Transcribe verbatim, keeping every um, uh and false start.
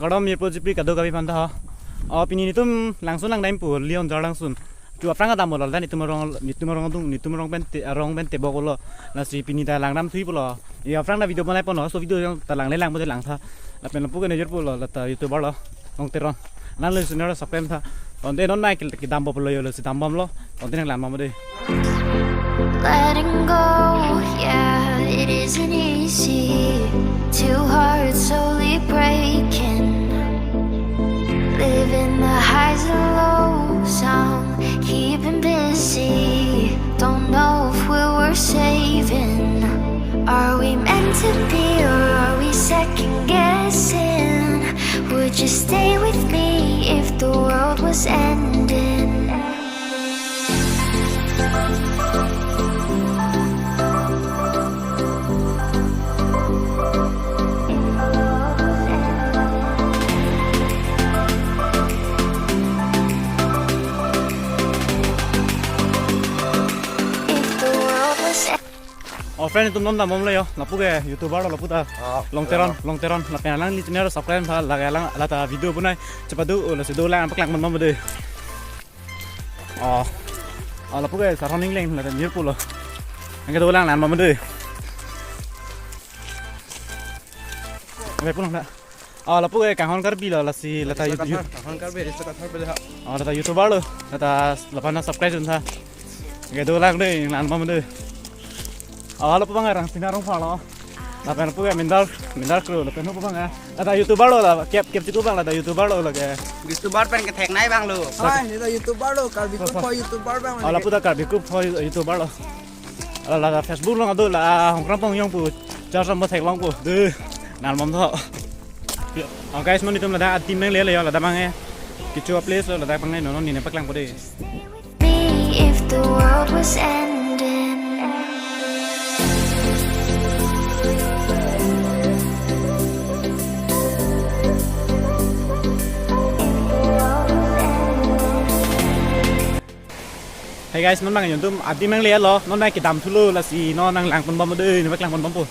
Kardom mirpo jipri kadokave aphanta ho. O, pini netum langsun langdampo, Leon Jar langsun. Chu aphrang dampo lo, dan netum arong, netum arong adung, netum arong pen te, arong pen tebok lo. Lasi pini ta langdamthuipo lo. Yo aphrang ta video banaipo non, laso video along ta langle lang pute langtha. Lapen lapu ke nejirpo lo, lata YouTuber lo, Long Teron. Nanglitum subscribe tha. Ante non mai ke, kedampo lo yo, lasi dambom lo. Ante nanglangbom dei. Letting go, yeah, it isn't easy. Two hearts slowly breaking. Living the highs and lows, I'm keeping busy. Don't know if we were saving. Are we meant to be, or are we second guessing? Would you stay with me if the world was ending? If the world was O friend, netum non dambom lo yo, lapu ke YouTuber lo lapu ta. Ah, Long Teron, ya. Long Teron, lapen alangli channel subscribe tha, lake alang, lata video bonai chepadu, o lasi dolang paklang bomnon dei. O, o lapu ke Sarhon Engleng, lata Mirpur lo. Anke dolang langbom dei. Oke, pulang dah. O, lapu ke Kanghon Karbi lo, lasi lata Rista YouTube. Kathar, Kanghon Karbi, Rista Kathar beli ha. O, lata YouTuber lo, lata lapu aphan subscribe dun tha. Anke dolang dei, langbom dei. O, lapu abang Rangsina Rongphar lo. Lapen lapu ke Mindar, Mindar Kro, lapen lapu abang, eh. Lata YouTuber lo la, kep, kep chiklo abang lata YouTuber lo lake. YouTuber pen kethek nai abang lo. Ah, lata YouTuber lo, Karbi Group for YouTuber abang. O, lapu ta Karbi Group for YouTuber lo. Lata Facebook along ado la, Hongkrongpong yong pu, char sambo theklong pu. Dei, langbom tho. O guys, non netum ladak adim nangle lo yo, ladak abang eh. Kecho a-place lo, ladak abang eh, non non nine paklangpo dei. Me if the world was ending. Hey guys, non abang netum adim nangle lo, non abang kedamthu lo, lasi non nanglang ponbom dei, nanglang ponbompo.